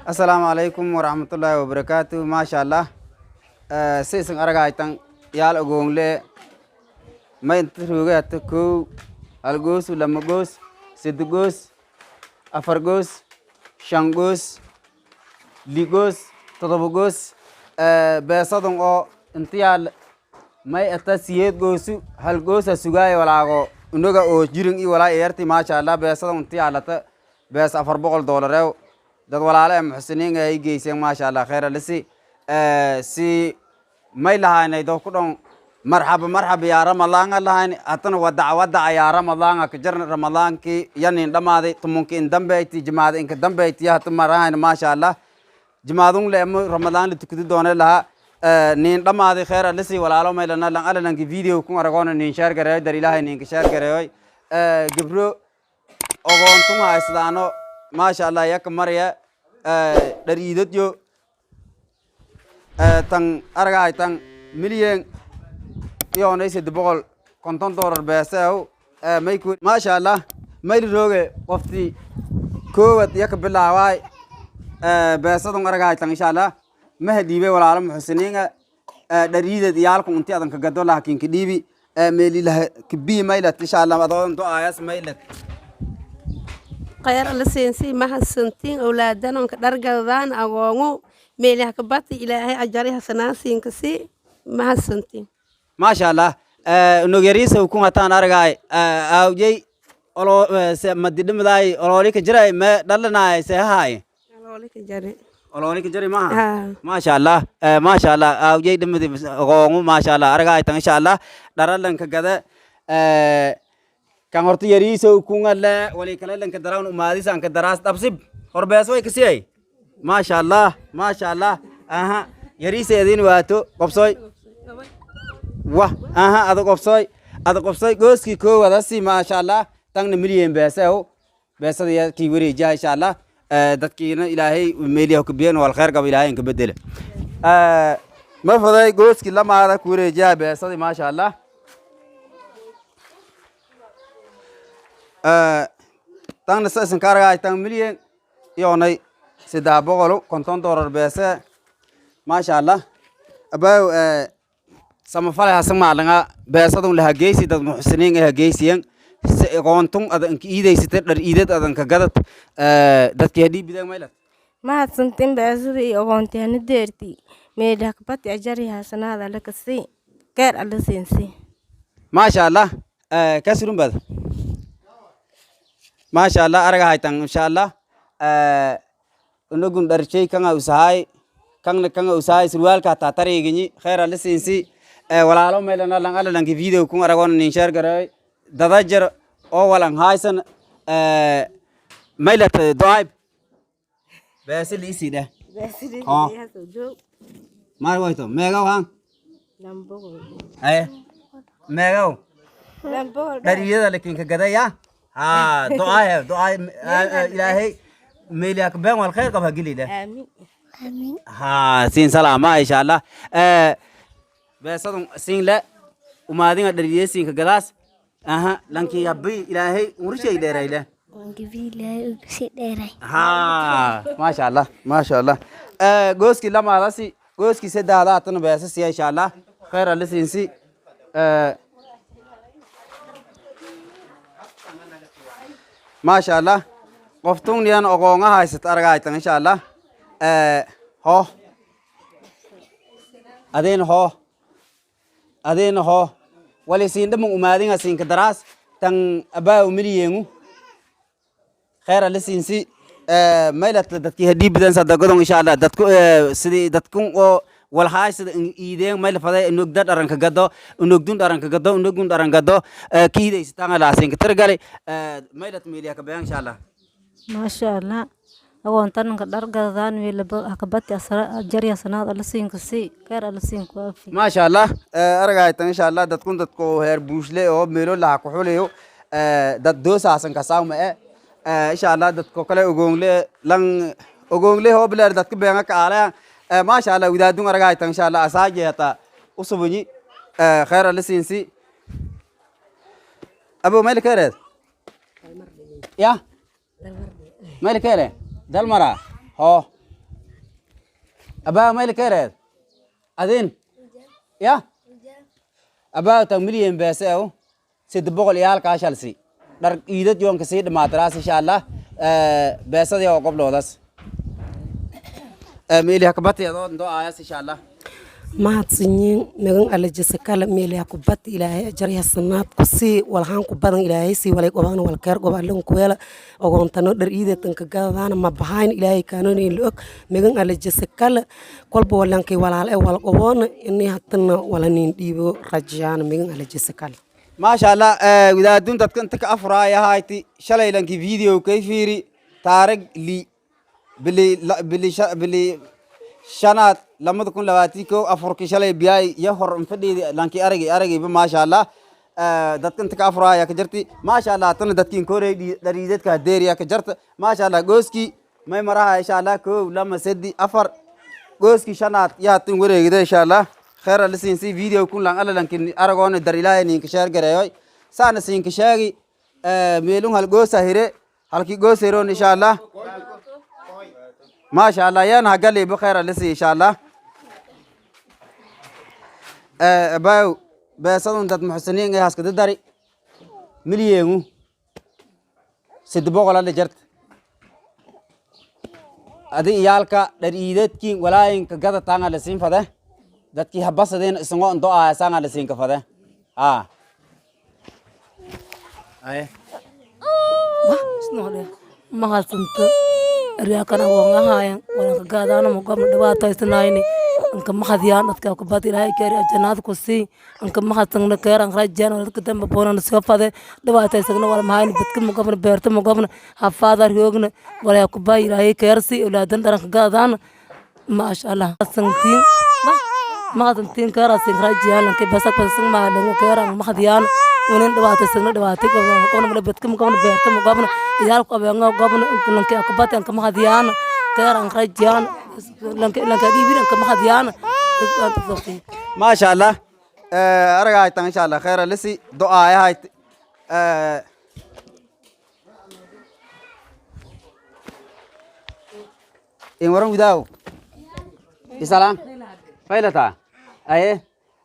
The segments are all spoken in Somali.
Assalaamu calaykum waraxmatullaahi wabarakaatu. Maasha Allah, si isan aragaytan yaal ogoongle ma inta roogay hata: kow, hal goos, lama goos, saddex goos, afar goos, shan goos, li goos, todoba goos. Beesadun oo inta yaal may ata siyeed goosu, hal goosa sugaaya walaago unaga oo jirin i walaa eerti. Maasha Allah, beesadun inta yaalata bees $400 ew. Dad walaale ee muxsiniin ay geyseen. Maasha Allah, khayr alisi si may lahaynay dad ku dhon. Marxaba, marxaba yaa Ramadaanga lahayni. Hatana wadaca wadaca yaa Ramadaanga ka jarna. Ramadaankii yanin dhamaaday, tumunki in dambeyti, jimaada inka dambeyti hata marahayna. Maasha Allah, jimaadun le ama Ramadaan la tukadi doone lahaa nin dhamaaday. Khayr alisi walaalo maylana lan alalanki video kun aragona nin share gareeyo, dar Ilaahay ninka share gareeyoy. Gabro ogoontun haysadaano, maasha Allah, yaka maraya dhariidadyo tan aragahay tan milyan iyoonay $350 beeseew may ku. Maasha Allah, mayli rooge qofti koowad yaka bilaawaay beesadun aragahay tan. Insha Allah, maha dhiibay walaalo muxsiniinga dhariidad iyaalku unti adan ka gado laakiin ka dhiibi meelilaha kabii maylat. Insha Allah, adoon du'aayas maylat. Khayr alla siinsi, mahadsantiin. Awlaadanonka dhargadadaan agoongu meelaha ka bati, Ilaahay ajari hasanaa siinka si mahadsantiin. Maasha Allah, nagyariisa kun hataan aragaay aawjay olo madidhimadaay olooli ka jiray me dhalanaay seehaay. Alooli ka jare. Olooli ka jari maaha. Haa. Maasha Allah, maasha Allah, aawjay dhimadi ogoongu. Maasha Allah, aragaay tan. Insha Allah, dharalanka gada kan horta yariisow kunga le wali kale lanka darawn umaadisan ka daraas dhabsib horbees way kasiyay. Maasha Allah, maasha Allah. Aha, yariisa idin waato qobsoy wah. Aha, ada qobsoy, ada qobsoy gooskii koowadasi. Maasha Allah, tangna milyan beesew beesada ya kii wareejiya. Insha Allah, dadkiina Ilaahay meeliya ku biyan wal khair qabo, Ilaahay inka bedele. Ma faday gooskii lamaada ku wareejiya beesadii. Maasha Allah, tangna saisan ka argaay tang milyan iyoonay $350 beese. Maasha Allah, abaw samafalay hasan maalinga beesadun lahageysi dad muxsiniin eh hageysiyan si aqoontun ada inka iidaysata dhar iidad adan ka gadad dadkii hadhii bideen maylad. Mahadsantiin, beesada iyo aqoontihana deerti meelaha kabati ajari hasanaada alla kasi khayr alla siinsi. Maasha Allah, kasurun bad. Maasha Allah, araga haytan. Insha Allah, unagun dharjey kanga usahay kangna kanga usahay surwaalka hataa tariginyi. Khayr alla siinsi walaalo meelana lang alla lanki video kun aragon nin share garay dadajar oo walan haysan maylat doayb beesi liisii dheh. Oh. Maar wayto meegaw han haye meegaw dhariyada lakin ka gadaya ha du'aa du'aa Ilaahay meeliya ka been wal khayr qaba geli dheh. Aamin. Ha siin salaama. Insha Allah, beesadun siin le umaadinga dhariye siin ka gadaas. Aha, lanki yabbi Ilaahay urshay dheerayle. Ha, maasha Allah, maasha Allah. Gooskii lamaadasi, gooskii saddexda hatana beesa siya. Insha Allah, khayr alla siinsi. Maasha Allah, qoftungniyan ogoonga haysat aragaytan. Insha Allah, ho adeen, ho adeen, ho wali siin dhaman umaadinga siinka daraas tan abaa umiliyengu. Khayr alla siinsi maylat dadkii hadii bidan sadagadon. Insha Allah, dadku sidii dadkun oo walhaay sida iideen mayla faday unugda dharanka gado, unugdun dharanka gado, unugun dharan gado kiidaysataanga laasinka tirgali maylat meeliya ka beyan. Insha Allah. Maasha Allah, agoontananka dhargadadaan meelakabati ajari hasanaad alla siinka si khayr alla siinku afi. Maasha Allah, aragaytan. Insha Allah, dadkun dadku heer buushle oo meelo laha kuxuliyo dad doosaasan kasaawma e. Insha Allah, dadko kale ogoongle lan ogoongle hobleer dadka beenga ka aalaya. Maasha Allah, widaadun aragaytan. Insha Allah, asaaje hata usubunyi. Khayr alla siinsi. Abo mayl kereed ya mayl kere dalmara ho. Abaa mayl kereed adin ya abaa tan milyan beese aw 300 iyaalkaa shalsi dhar iidad yoonka sii dhamaatiraas insha Allah beesadii oo qobloodas meeli hakabati adoo ndoo aayas insha Allah. Mahadsanyiin magan alajisa kala meeli hakubati ilaahay ajar hasanaad ku sii walhaan ku badan ilaahay sii walay qobaan wal keer qob allan kuweela ogoontano dhar iideetan ka gadadaana ma bahayn ilaahay kaanoon la og magan alajisa kala kolba walankay walaal ee wal qoboona inay hatana walanin dhiibo rajaan magan alajisa kala. Maasha Allah. Wadaadun dadka inta ka afuraaya hayti shalay lankii video kay fiiri taarig li bili bili bili shanaad 2021 afurkii shalay biyay iyo hor infadhiidi lankii aragay aragayba. Maasha Allah, dadka inta ka afuraaya ka jirti. Maasha Allah, tana dadkiin korey dhariidadka deeriya ka jarta. Maasha Allah, gooskii may maraha insha Allah 1, 2, 3, 4, gooskii shanaad yaa tin wareegida insha Allah. Kheer alla siinsi video kun lan alla lankin aragoona dar ilaahay ninka sheer gareeyoy saana siinka sheegi meelun hal goosa hire halkii goos hiroon insha Allah. Maasha Allah, yaan hagali bu kheer alla sii insha Allah. Abaw beesadun dad muxsiniin ay haskada dari milyeenu 300 alla jart adi iyaalka dhar iidadkiin walaayinka gada taanga la siin fade dadkii habasadeen isagoo ndo aasaanga la siin ka fade ha ay. Mahadsanto aryakan agoongahayan walanka gaadaana magobna dhibaataysanayni anka mahadiyaan dadka kubad ilaahay keeri ajanaad ku sii anka mahadsanna keeran rajaan dadka dambe boonana soo fade dhibaataysagna wala mahayni dadka magobna beerta magobna hafaadar yoogna walaa kubaa ilaahay keersi awlaadan dharanka gaadaana. Maasha Allah, santiin mahadsantiin keera siin rajaan anka basak basak maadango keeran mahadiyaan unin dhibaataysagna dhibaatay gobna gobna bedka magobna beerta magobna iyaalku abeengo gobna lanka kubad anka mahadiyaan keeran rajaan lanka lanka dhiibir anka mahadiyaan. Maasha Allah, aragaytan insha Allah kheer lisi du'aaya hayt. In waran widaaw isalaan faylata aye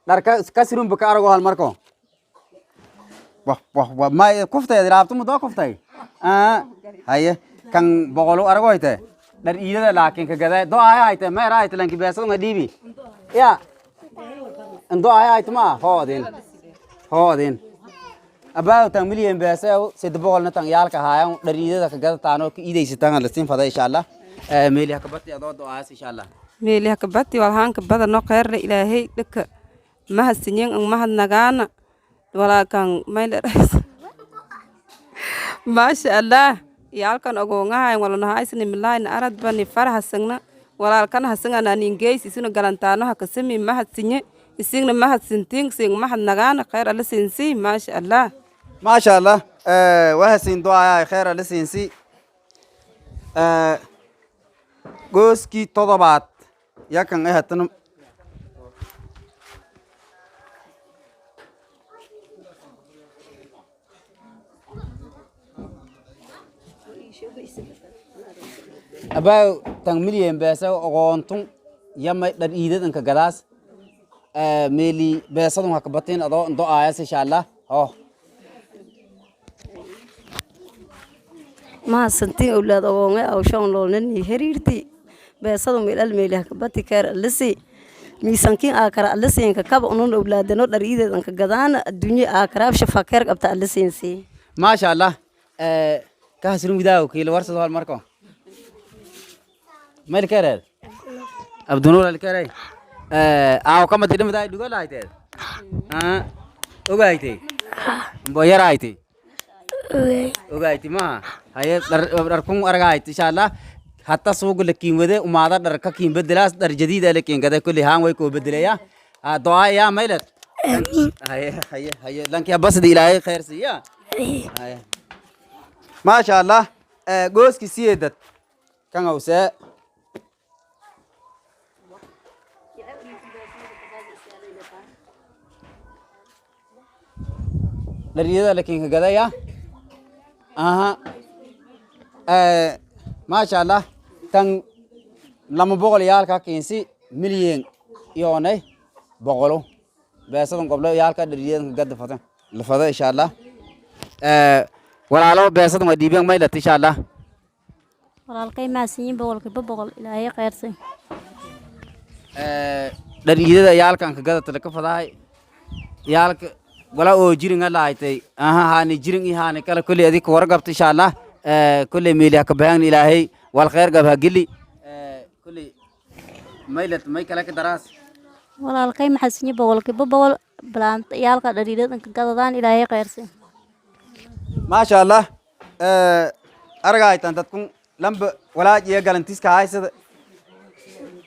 dharka kasirun baka arago hal marko wah wah wah may kuftay raabtu muddo kuftay haye kan boqolo arago hayte dhar iidada laakiin ka gaday du'aaya hayte may raayte lanki beesadu nga dhiibi ya du'aaya hayte ma hoodin hoodin abaa tan milyan beesa 300 tan yaalka haayan dhar iidada ka gadataano ka iidaysataan la siin fada insha Allah. Meeli hakabati adoo du'aayas insha Allah. Meeli hakabati walhaanka badano kheerna ilaahay dhaka mahadsanyen ang mahadnagaana walaakan maylerais. Maasha Allah, iyaalkan ogoongahayn walanahaysni milaayna aradbani farahasangna walaalkan hasangana ningeys isina galantaano hakasami mahadsinye isigna mahadsintiin sing mahadnagaana kheer alla siinsi. Maasha Allah. Maasha Allah, wahasin du'aaya kheer alla siinsi. Gooskii todobaad yakan ay hatana abaa tan milyan beesa oqoontun yamay dhar iidadanka gadaas meeli beesadun hakabatiin adoo ndo aayas insha Allah ho. Mahadsantiin awlaad ogoonge awshaan loolnani hiriirti beesadu meelal meeli hakabati keer alisi miisankiin aakara alisiinka kaba unun awlaadano dhar iideedanka gadaana adduunye aakaraab shafa keer qabta alisiinsi. Maasha Allah, kahasrin widaaw kiila warsado hal marko meel kereed Abdunuur al kerey aaw kama tidhimadaay dhugalahayteed ogaaytay mbo yaraaytay ogayti maha haye dharkun argaayt insha Allah hatta suuga la kiin wade umaada dhar ka kiin bedelaas dhar jadiid la kiin gada kulli haan way koo bedelaya du'a ya maylad. Haye haye haye lanki abasdi ilaahay khair siiya. Haye, maasha Allah, gooski siyeedad kan awsee dhariyada la kiinka gadaya aha. Maasha Allah, tan 200 yaalka kiinsi milyan iyoonay boqolo beesadan qoblo yaalka dhariyadan gada fada la fada insha Allah. Walaalo, beesadan waa dhiibeen maylat insha Allah. Walaalkay mahadsanyiin 100% Ilaahay khayrsan. Dhariidada yaalkan ka gadata laka fadahay yaalka wala oo jirin lahaaytay aha haani jirin iyo haani kale kulli adig ka wargabta insha Allah. Kulli meeli ha ka bahan Ilaahay wal khayr gab ha geli. Kulli maylat may kale ka daraas. Walaalkay mahadsanyiin 100% balaanta yaalka dhariidadan ka gadadaan Ilaahay khayrsan. Maasha Allah, aragaytan dadkun lamba walaajiya galantiska haysada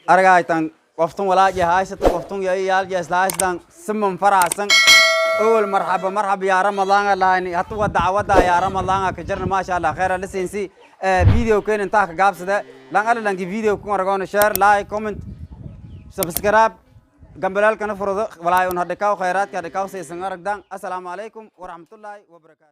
aragaytan qoftun walaajiya haysata qoftun iyo yaaljiya isla haysadan siman faraxsan awal marxaba marxaba yaa Ramadaanga lahayni hatu wa dacwada yaa Ramadaanga ka jarna. Maasha Allah, khayr la siinsi. Video keen intaa ka gaabsada lan ala langi video ku aragona share, like, comment, subscribe, gambalaalkana furado walaay un hadhikaw khayraadka hadhikaw saysan aragdan. Assalaamu calaykum waraxmatullaahi wabarakaatu.